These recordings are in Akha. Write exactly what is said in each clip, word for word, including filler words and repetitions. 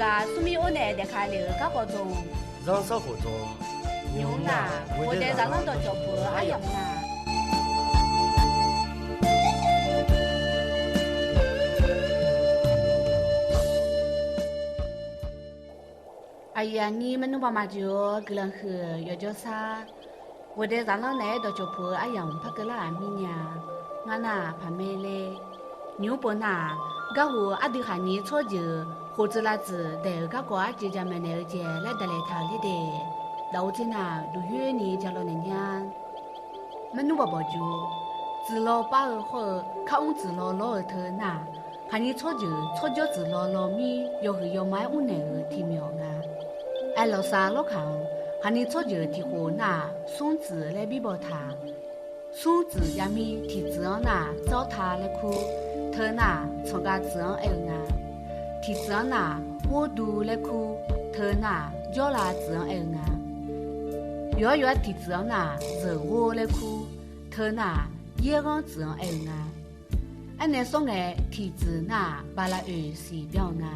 Aqsmr mir or nae daefka lef-euq garkawv dmq, zanrsanrkhof dmq, nymq-mr nar, ghofdaef zaqlanr dawqcawq puq-eu aryamq nar, aqyuif aqnyir maernmr baqmaf jeq-awr guiqlanq huiq-euq yawqjawr sar, ghofdaef zaqlanr naeq-aer dawqcawq puq-eu aryamq par keuvlar-aq mirnya. Ngar nar-aq paqmae ler. Nymq-mr pov nar-aq, garhu ardui khaqnyir tsawrjeuq khoftsuif lavtsuif daeq-euq garkawv arcuiv jamaeq naeq-eu jeq laer daqlaeq taq-euq ler de. Daqor tser nar-aq, duqyoer ni ja law naeq nya. Maernmr baqbawq juq, tsuif law par-eu hawr-eu kar mr tsuif law lawr-eu teu nar-aq, khaqnyir tsawrjeuq tsawrjawr tsuif law law mir yawhuiq yawma-aer mrnaeq-euq tiqmyawf nga. Aerlawqsav lawrkaq-anr, khaqnyir tsawrjeuq tiq khof nar-aq, smr tsuif laer bir baw taq. Smr tsuif jav mir tiq tsuif-anr nar-aq, tsawrta laer kur. Teu nar-aq, tsanqgav tsuif-anr aer-eu nga. Tiq tsuif-anr nar-aq, ghordu laer kur. Teu nar-aq, jawrlav tsuif-anr aer-eu nga. Yawqha yawqha tiq tsuif-anr nar-aq, zeuqghor laer kur. Teu nar-aq, yaerghanr tsuif-anr aer-eu nga. Aernae sawr ngae, tiq tsuif nar-aq, bala oeq siq byan-eu nga.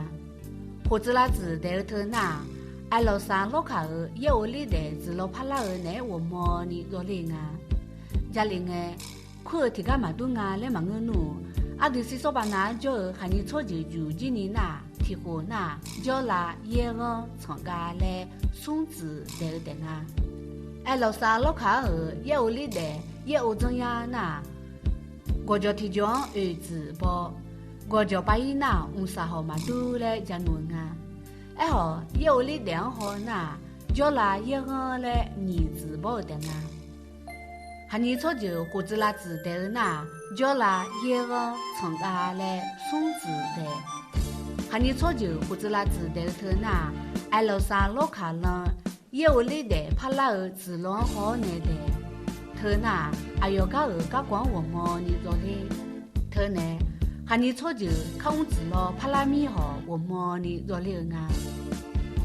Khoftsuif lavtsuif daeq-eu teu nar-aq, aerlawqsav lawrkaq-euq yaer ovlir daef tsuif law parlar-eu naeq-aer ghawqmawni zawler-eu nga. Jarlif ngae, kur-eu tiqgar maqdur nga laer maqngeur nmr-euq, ardui sirsawr baqnav-anr jawr-eu khaqnyir tsawrjeuq juq jir ni nar-aq, tiq khof nar-aq, jawrlav, yaerghanr, tsanqgav laer smr tsuif daeq-eu taef nga. Aerlawqsav lawrkaq-anr-euq yaer ovlir daef yaer ov dzanr yar nar-aq, gawqjawq tiqjawq-anr oeq tsuif baw, gawqjawq pav-ir nar-aq, mqsaq hawq maqdur laer ja nmr-eu nga. Aerkhawf, yaer ovlir daef-anr haw nar-aq, jawrlav yaerghanr laer nyiq tsuif bawr-eu taef nga. Khaqnyir tsawrjeuq khoftsuif lavtsuif daeq-eu nar-aq, jawrlav yaerghanr tsanqgav laer smr tsuif daeq. Khaqnyir tsawrjeuq khoftsuif lavtsuif daeq-eu teu nar-aq, aerlawqsav lawrkaq lan yaer ovlir daef parlar-eu tsuif law-anr haw-awr nae daeq. Teu nar-aq, aqyawf gar-euq garkawv-anr ghawqmawni zawler. Teu nae, khaqnyir tsawrjeuq kar mr tsuif law parlar mir hawq ghawqmawni zawler-eu nga.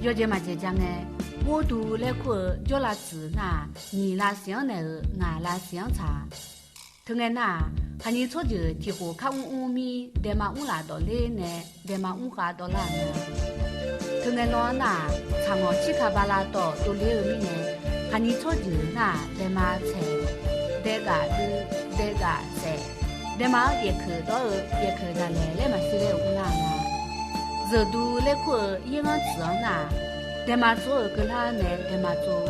Yawjeq maqjeq ja ngae, ghordu laer kur-eu jawrlav tsuif nar-aq, nyiq lavsiq-anr naeq-euq ngaq lavsiq-anr tsaq. Teu ngae nar-aq, khaqnyir tsawrjeuq tiq khof kar mr mr mir daema mr laf dawq ler nae daema mr khav dawvlar-euq nga. Teu ngae law-anr nar-aq, tsaq ngawq cirka bala tawv dovler-eu mirnae, khaqnyir tsawrjeuq nar-aq, daema tsaeq, daegaf duiv, daegaf saef, daema-anr yaeqkeuq dawr-eu yaeqkeuq daqlaeq laer maqshir ghae-euq mrlar-euq nga. Zeuqdu laer kur-eu yaerghanr tsuif-anr nar-aq, daema tsov-euq keuvlar nae daema tsov,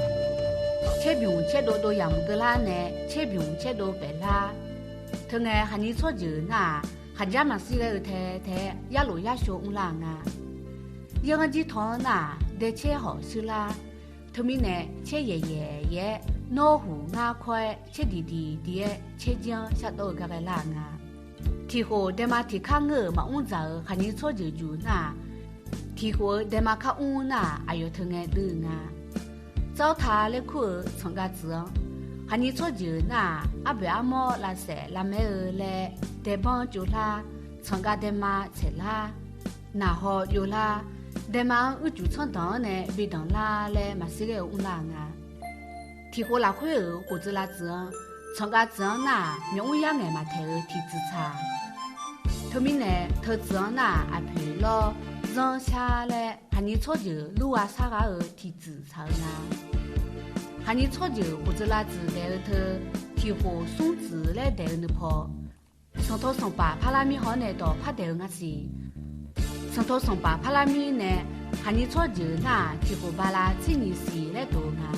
caerbymq caerdov dov yamq keuvlar nae caerbymq caerdov paeflar. Teu ngae khaqnyir tsawrjeuq nar-aq, khaqjar maqshir ghae-eu tae tae-aer yarlof yarsho mrlar-euq nga. Yaerghanr jir taw-anr nar-aq, daecaer hawq shuirlar. Teumirnae caer yaeq yaeq yaeq-aer, nawr huq ngar kawr-aer caer diq diq diq-aer caerjir-anr shardawr-eu gar ghaelar-euq nga. Tiq khof daema tiq kar ngeur-euq maqmr dzaq-euq khaqnyir tsawrjeuq juq nar-aq, tiq khof-eu daema kar mr nar-aq, aqyawf teu ngae duiv-eu nga. Tsawrta laer kur-eu tsanqgav tsuif-anr, khaqnyir tsawrjeuq nar-aq, arboeq armawr lavsaef lavmaer-eu laer daebanr tsovlar, tsanqgav daema tsaeqlar, naqhaw jovlar, daema-anr uicuiv tsanrdanq-anr nae bi danqlar laer maqshir ghae-eu mrlar-euq nga. Tiq khof lafkhoer-euq khoftsuif lavtsuif-anr, tsanqgav tsuif-anr nar-aq, myawqmr yar ngaeq maqtaeq-euq tiq tsuif tsaq. Teumirnae teu tsuif-anr nar-aq, aqpoeq lawr, zanrshar laer khaqnyir tsawrjeuq lurgha sar ghar-eu tiq tsuif tsaq-eu nga. Khaqnyir tsawrjeuq khoftsuif lavtsuif daeq-eu teu, tiq khof smr tsuif laer daeq-eu nuipaw, sanqtaw sanqpaf parlar mir haw-awr nae dawq par daeq-eu nga siq. Sanqtaw sanqpaf parlar mir nae, khaqnyir tsawrjeuq nar-aq, tiq khof bala tser nyiq siq laer dof-eu nga.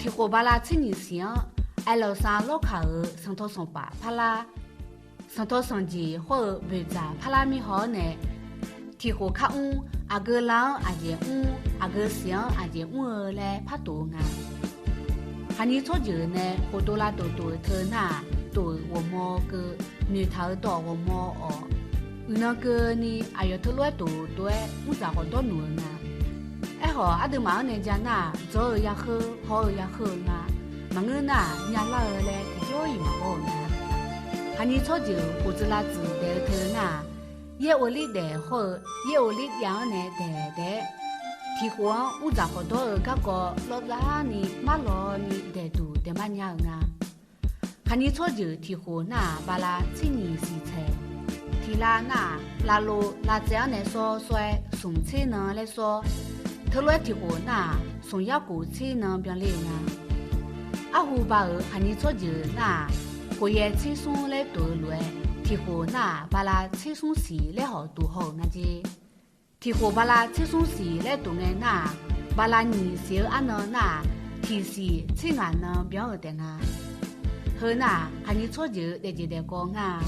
Tiq khof bala tser nyiq siq-anr, aerlawqsav lawrkaq-euq sanqtaw sanqpaf parlar, sanqtaw sanqjeq hawr-eu boeqdzaq parlar mir haw-awr nae, tiq khof kar mr, aqgeu la-anr aqjeq mr, aqgeu siq-anr aqjeq mr-eu laer par dof-eu nga. Khaqnyir tsawrjeuq nae khofdov lavdof dof-eu teu nar-aq, dof-euq ghawqmaw keuv, noeqtaq-euq dawq ghawqmaw awq. Uiqnan keuvni aqyawf teulof-aer dof dov-aer mrdzaq khawfdawr nuq-eu nga. Aerkhawf, aqduimaf-anr nae ja nar-aq, dzawr-eu yarkheur, hawr-eu yarkheur-eu nga. Maqngeur nar-aq, nyalar-eu laer tiqjawr-iq maqbaw-euq nga. Khaqnyir tsawrjeuq khoftsuif lavtsuif daeq-eu teu nar-aq, yaer ovlir daef hawr-eu yaer ovlir jav-anr nae daeq daef-aer, tiq khof-anr mrdzaq khawfdawr-eu garkawv lawrlar ni marlawni daeqduq daeqmar nya-eu nga. Khaqnyir tsawrjeuq tiq khof nar-aq, bala tser nyiq siq tsaeq. Tiq la nar-aq, lavlov lavtsaev-anr nae sawr sawr-aer smq tser nan laer sawr. Teulof-aer tiq khof nar-aq, smq yarkhof tser nan byanler-eu nga. Arhu ba-euq khaqnyir tsawrjeuq nar-aq, khof yaev tser smr laer tof-eu lof-aer, tiq khof nar-aq, bala tser smr siq laer hawq tof haw-euq nga jer. Tiq khof bala tser smr siq laer tof ngae nar-aq, bala nyiq siq-eu arnan nar-aq, tiq siq tser ngaq nan byan-eu taef nga. Heu nar-aq, khaqnyir tsawrjeuq-eu daefjeq daefkawv ngar-a.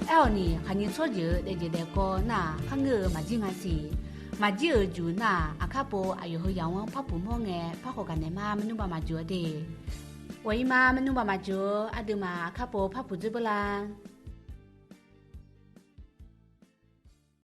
Aerkhawf ni, khaqnyir tsawrjeuq-eu daefjeq daefkawv nar-aq, kharngeur-eu maqjir nga siq. Maqjir-euq juq nar-aq, aqkar pov aqyawf heu yamq-anr par puq mawr ngae, par khawf gaqnaeq ma, maernmr bav maqjuq-a de. Ghawq-ir ma, maernmr bav maqjuq-eu aqduimaf aqkar pov par puq dzoer beu lar.